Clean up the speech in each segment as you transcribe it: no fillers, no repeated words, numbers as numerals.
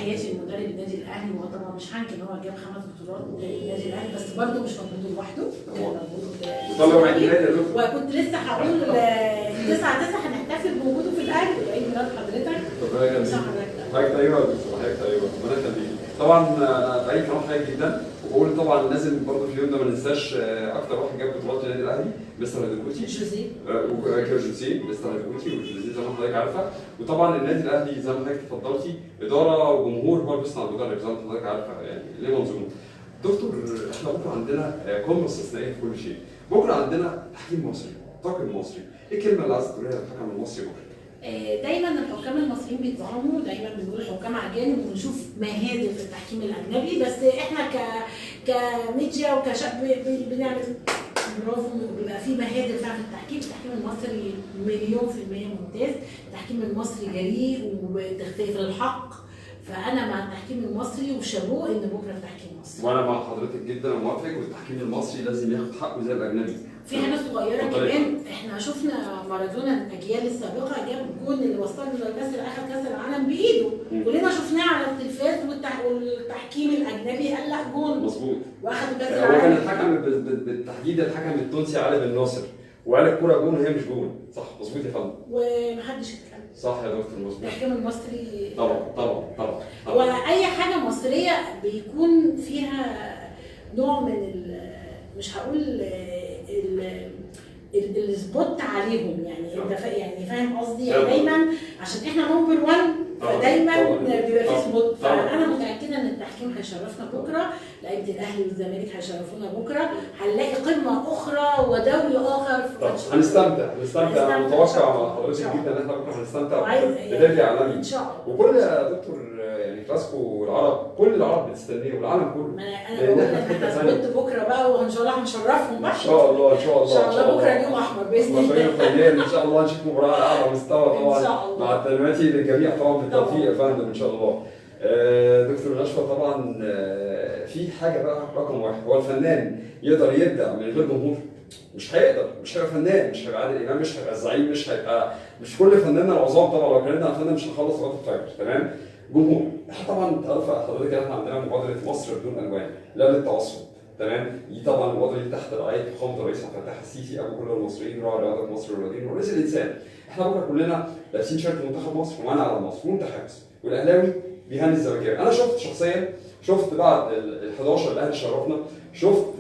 تحياتي لمدرب النادي الاهلي، وهو طبعا مش هنكر ان هو جاب 5 بطولات للنادي الاهلي، بس برده مش مجهوده لوحده، كان مجهود. وطلعوا عيد ميلاد يا دكتور. وكنت لسه هقول 9/9 هنحتفل بوجوده في الاهلي وعيد ميلاد حضرتك. ربنا يخليك. حضرتك طيبة يا دكتور، حضرتك طيبة، ربنا يخليك. طبعا انا بعيد كلام حضرتك جدا، وبقول طبعا لازم برضه في اليوم ده ما ننساش اكتر واحد جاب بطولات النادي الاهلي مستر هيديكوتي. جوزيه. جوزيه، مستر هيديكوتي وجوزيه زي ما حضرتك عارفه. وطبعا النادي الاهلي زي ما حضرتك اتفضلتي ادارة وجمهور هو اللي بيصنع المدرب زي ما حضرتك عارفه، يعني ليه منظومة. دكتور احنا بكره عندنا قمة استثنائية في كل شيء، بكره عندنا تحكيم مصري، طاقم مصري، ايه الكلمة اللي عايز تقوليها للحكم المصري بكره؟ دايما الحكام المصريين بيتظلموا، دايما بنقول حكام اجانب وبنشوف مهازل في التحكيم الاجنبي، بس احنا كميديا وكشعب بنعمل برافو، بيبقى في مهازل فعلا في التحكيم. التحكيم المصري 1,000,000% ممتاز، التحكيم المصري جريء وتخفيف الحق، فانا مع التحكيم المصري وشابوه ان بكره التحكيم المصري. وانا مع حضرتك جدا وموافق، والتحكيم المصري لازم ياخد حقه زي الاجنبي. في حاجة صغيرة كمان، احنا شفنا مارادونا الاجيال السابقة جاب الجون اللي وصلنا لكاس اخر كاس العالم بايده، كلنا شفناه على التلفاز، والتحكيم الاجنبي قال لا جون. مظبوط. واخدوا كاس العالم. هو كان الحكم بالتحديد الحكم التونسي علي بن ناصر، وقال الكورة جون وهي مش جون. صح مظبوط يا فندم. ومحدش اتكلم. صح يا دكتور مظبوط. التحكيم المصري طبعا طبعا طبعا. واي حاجة مصرية بيكون فيها نوع من مش هقول ال spot عليهم، يعني انت يعني فاهم قصدي، يعني دايما عشان احنا number 1 فدايما بيبقى في spot. فانا متاكدة ان التحكيم هيشرفنا بكره، لعيبة الاهلي والزمالك هيشرفونا بكره، هنلاقي قمة اخرى ودوري اخر في ماتش. هنستمتع هنستمتع، انا متوقع مع حضرتك جدا ان احنا بكره هنستمتع بديربي عالمي ان شاء الله. وكل يا دكتور يعني كلاسيكو العرب، كل العرب بتستنيه والعالم كله. انا بقول لك احنا spot بكره بقى، وان شاء الله هنشرفهم بقى ان شاء الله. ان شاء الله ان شاء الله بكره اليوم احمر باذن الله. ان شاء الله نشوف مباراة على اعلى مستوى طبعا ان شاء الله، مع تنميتي للجميع طبعا بالتوفيق يا فندم ان شاء الله. دكتور نشوى طبعا في حاجة بقى رقم 1، هو الفنان يقدر يبدع من غير جمهور؟ مش هيقدر، مش هيبقى فنان، مش هيبقى عادل امام، مش هيبقى الزعيم، مش هيبقى، مش كل فنان العظام طبعا. لو اتكلمنا عن فنان مش هنخلص لغاية الفجر، تمام؟ جمهور. احنا طبعا انت عارفه حضرتك احنا عندنا مبادرة مصر بدون الوان، لا للتعصب، تمام؟ دي طبعا المبادرة دي تحت رعاية فخامة الرئيس عبد الفتاح السيسي ابو كل المصريين، راعي رياضة مصر والرياضيين ورئيس الانسان. احنا بكره كلنا لابسين شيرت منتخب مصر ومعانا على مصر ومتحمس، والاهلاوي بيهني الزملكاوي. انا شفت شخصيا، شفت بعد ال 11 الاهلي شرفنا، شفت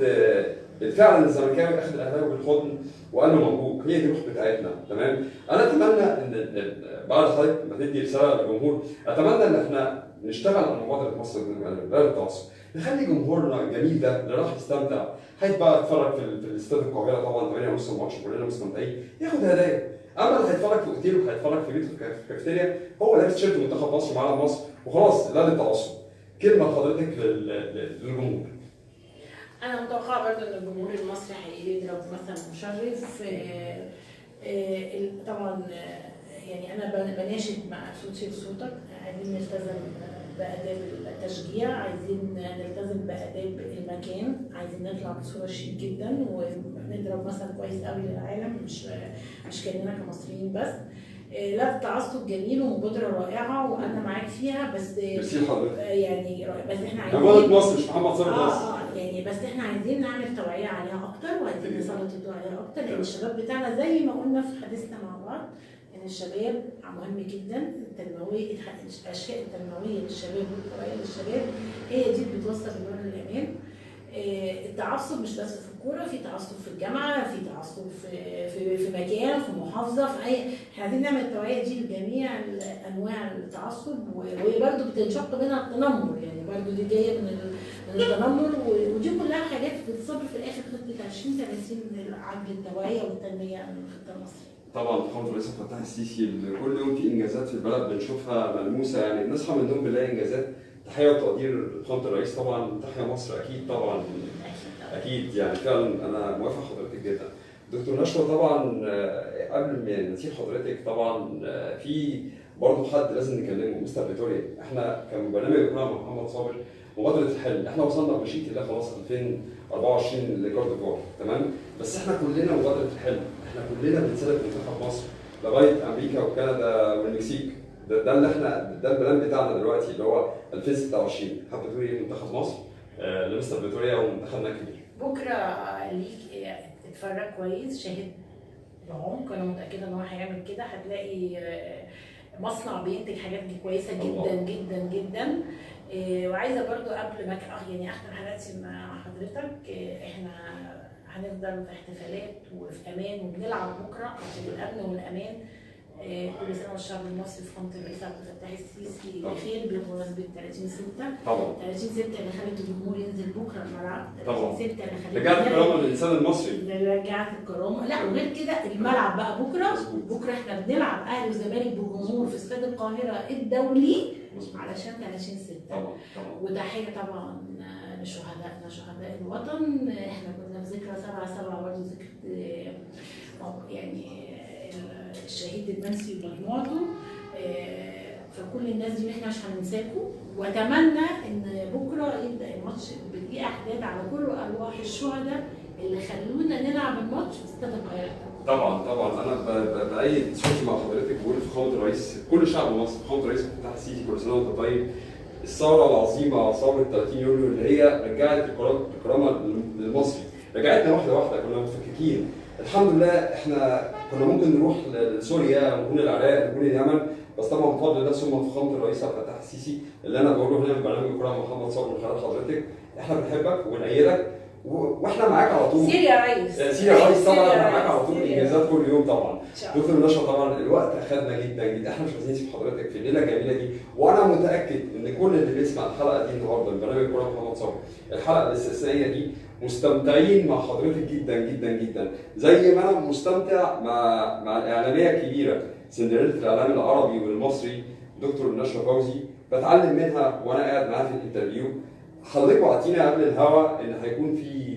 فعلا الزملكاوي اخذ الاهلاوي بالحضن وقال له مبروك، هي دي الروح بتاعتنا، تمام؟ انا اتمنى ان بعد حضرتك ما تدي رسالة للجمهور، اتمنى ان احنا نشتغل على مبادرة مصر بدون التعصب، نخلي جمهورنا الجميل ده اللي راح يستمتع، هيبقى يتفرج في الاستاد القاهرة طبعا 8:30 الماتش كلنا مستمتعين، ياخد هدايا. اما اللي هيتفرج في اوتيل وهيتفرج في بيته في كافيتيريا، هو لابس تيشيرت منتخب مصر ومعلم مصر وخلاص، لا للتعصب. كلمة لحضرتك للجمهور. انا متوقعه برضه ان الجمهور المصري هيضرب مثلا مشرف. طبعا يعني انا بناشد مع صوتي وصوتك، عايزين نلتزم باداب التشجيع، عايزين نلتزم باداب المكان، عايزين نطلع بصورة شيك جدا ونضرب مثلا كويس قوي للعالم، مش كاننا كمصريين بس. لا التعصب جميل ومبادرة رائعة وانا معاك فيها، بس ميرسي حضرتك. يعني بس احنا عايزين مبادرة مصر مش محمد صابر بس. يعني بس احنا عايزين نعمل توعيه عليها اكتر، وعايزين نسلط الضوء عليها اكتر، لان الشباب بتاعنا زي ما قلنا في حديثنا مع بعض ان الشباب مهم جدا، التنموية، الاشياء التنموية للشباب والتوعية للشباب هي دي اللي بتوصل لبر الامان. التعصب مش بس في الكورة، في تعصب في الجامعة، في تعصب في مكان، في محافظة، في اي. احنا عايزين نعمل التوعية دي لجميع انواع التعصب، وهي برده بتنشق منها التنمر، يعني برده دي جاية من التنمر، ودي كلها حاجات بتصب في الاخر خطه 2030 لعجل التوعية والتنمية الخطة المصرية. طبعا فخامة الرئيس عبد الفتاح السيسي كل يوم في انجازات في البلد بنشوفها ملموسة، يعني بنصحى من النوم بنلاقي انجازات. تحية وتقدير لفخامه الرئيس طبعا، تحية مصر اكيد طبعا اكيد، يعني فعلا انا موافق حضرتك جدا. دكتور نشوى طبعا قبل ما نسيب حضرتك طبعا في برضه حد لازم نكلمه، مستر فيتوريا. احنا كبرنامج القناة مع محمد صابر مبادرة الحلم، احنا وصلنا بمشيئة الله خلاص 2024 لكوت ديفوار، تمام؟ بس احنا كلنا مبادرة الحلم، احنا كلنا بنساند منتخب مصر لغاية امريكا وكندا والمكسيك. ده اللي احنا، ده ال plan بتاعنا دلوقتي اللي هو 2026. حابة تقولي ايه منتخب مصر لمستر فيتوريا ومنتخبنا الكبير؟ بكره ليك اتفرج كويس، شاهد بعمق، انا متاكدة ان هو هيعمل كده. هتلاقي مصنع بينتج حاجات كويسة جدا جدا جدا. وعايزه برضو قبل ما يعني اختم حلقتي مع حضرتك، احنا هنفضل في احتفالات وفي امان، وبنلعب بكره عشان الامن والامان. كل سنة والشعب المصري في فخامة الرئيس عبد الفتاح السيسي بخير بمناسبة 30/6. طبعا 30/6 اللي خلت الجمهور ينزل بكره الملعب، 30/6 اللي خلت رجعت الكرامة للانسان المصري، رجعت الكرامة. لا وغير كده الملعب بقى بكره، بكره احنا بنلعب اهلي وزمالك بجمهور في استاد القاهرة الدولي علشان 30/6. طبعا طبعا. وتحية طبعا لشهدائنا، شهداء الوطن. احنا كنا في ذكرى 7/7 برضه، ذكرى يعني الشهيد المنسي ومجموعته. فكل الناس دي احنا مش هننساكم، واتمنى ان بكره يبدا الماتش بدقيقة احداد على كل ارواح الشهداء اللي خلونا نلعب الماتش في استاد القاهرة. طبعا طبعا انا بايد صوتي مع حضرتك وبقول فخامة الرئيس، كل شعب مصر، فخامة الرئيس عبد الفتاح السيسي، كل سنة وانت طيب. الثورة العظيمة، ثورة 30 يوليو اللي هي رجعت الكرامة للمصري، رجعتنا واحدة واحدة، كنا متفككين. الحمد لله احنا كنا ممكن نروح لسوريا، نكون العراق، نكون اليمن، بس طبعا بفضل الله ثم فخامة الرئيس عبد الفتاح السيسي اللي انا بقوله هنا في برنامج الكره محمد صابر من خلال حضرتك، احنا بنحبك وبنأيدك واحنا معاك على طول. سير يا ريس، سير يا ريس، طبعا احنا معاك على طول، انجازات كل يوم طبعا. دكتور نشوى طبعا الوقت اخذنا جدا جدا، احنا مش عايزين نسيب حضرتك في الليلة الجميلة دي، وانا متاكد ان كل اللي بيسمع الحلقة دي النهارده من برنامج الكره محمد صابر، الحلقة الاستثنائية دي، مستمتعين مع حضرتك جدا جدا جدا، زي ما انا مستمتع مع الاعلامية الكبيرة سندريلا الاعلام العربي والمصري دكتور نشوى فوزي، بتعلم منها وانا قاعد معاها في ال interview. حضرتك وعدتينا قبل الهوا ان هيكون في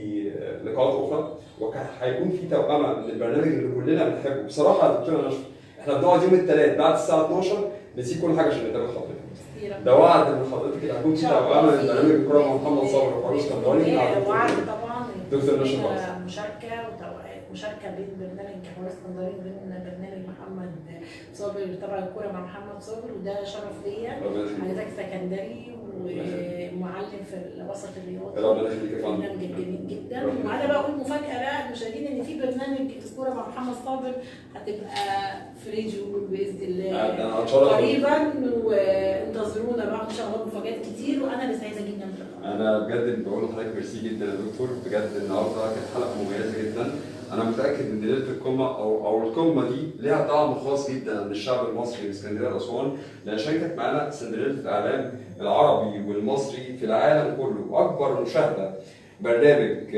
لقاءات اخرى وهيكون في توأمه من البرنامج اللي كلنا بنحبه. بصراحة يا دكتورة نشوى احنا بنقعد يوم الثلاث بعد الساعة 12 بنسيب كل حاجة عشان نتابع حضرتك. ده وعد من حضرتك ان هيكون في توأمه من برنامج الكره مع محمد صابر وفاروق اسكندراني. وعد طبعا دكتور نشوى فوزي، مشاركة مشاركة بين برنامج حوار اسكندراني وبين برنامج محمد صابر تبع الكورة مع محمد صابر، وده شرف ليا. حضرتك سكندري ومعلم في الوسط الرياضي، ربنا يخليك يا فندم، برنامج جميل جدا. ومعانا بقى اقول مفاجاة بقى للمشاهدين ان في برنامج الكورة مع محمد صابر هتبقى في راديو باذن الله قريبا، وانتظرونا بقى ان شاء الله مفاجات كتير، وانا اللي سعيدة جدا باللقاء. انا بجد بقول لحضرتك ميرسي جدا يا دكتور، بجد النهارده كانت حلقة مميزة جدا. انا متاكد ان ليلة القمه او القمه دي ليها طعم خاص جدا للشعب المصري من اسكندرية لاسوان، لان شاركت معانا سندريلا الاعلام العربي والمصري في العالم كله، واكبر مشاهده برنامج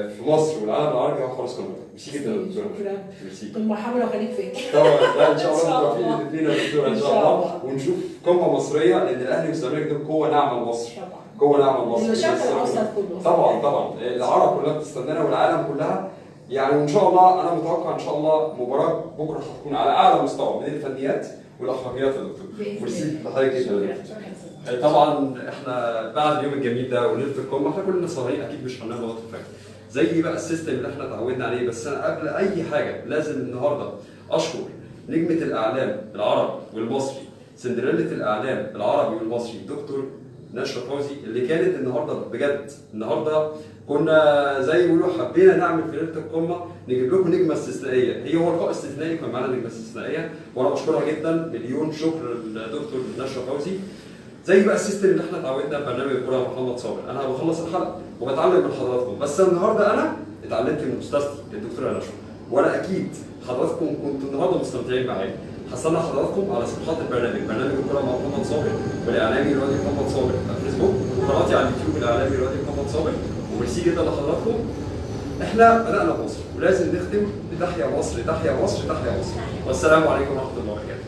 في مصر والعالم العربي هو خلاص قمته. ميرسي جدا يا دكتور. شكرا. ميرسي. قمة حمراء وخليك فاكر. طبعا لا ان شاء الله بالتوفيق للاثنين يا دكتور ان شاء الله، ونشوف قمة مصرية، لان الاهلي والزمالك دول قوة ناعمة لمصر. طبعا قوة ناعمة لمصر. الشرق الاوسط كله. طبعا طبعا العرب كلها بتستنانا والعالم كلها يعني، وان شاء الله انا متوقع ان شاء الله مباراة بكره هتكون على اعلى مستوى من الفنيات والاخلاقيات يا دكتور. ميرسي لحضرتك جدا. طبعا احنا بعد اليوم الجميل ده وليلة القمه احنا كلنا سهرانين اكيد مش هننام لغاية الفجر زي بقى ال system اللي احنا اتعودنا عليه، بس انا قبل اي حاجة لازم النهارده اشكر نجمه الاعلام العربي والمصري، سندريلا الاعلام العربي والمصري دكتور نشوى فوزي، اللي كانت النهارده بجد النهارده كنا زي ما بيقولوا حبينا نعمل في ليلة القمه نجيب لكم نجمه استثنائية، هي هو لقاء استثنائي كان معانا نجمه استثنائية، وانا بشكرها جدا، مليون شكر لدكتور نشوى فوزي. زي بقى ال system اللي احنا اتعودنا في برنامج الكره محمد صابر، انا بخلص الحلقة وبتعلم من حضراتكم، بس النهارده انا اتعلمت من استاذتي الدكتورة نشوى، وانا اكيد حضراتكم كنتوا النهارده مستمتعين معايا. هستنى حضراتكم على صفحات البرنامج، برنامج الكره مع محمد صابر والاعلامي الرياضي محمد صابر على الفيسبوك، وقناتي على اليوتيوب الاعلامي الرياضي محمد صابر. وميرسي جدا لحضراتكم. احنا بدأنا مصر ولازم نختم بتحيا مصر، تحيا مصر، تحيا مصر. والسلام عليكم ورحمة الله وبركاته.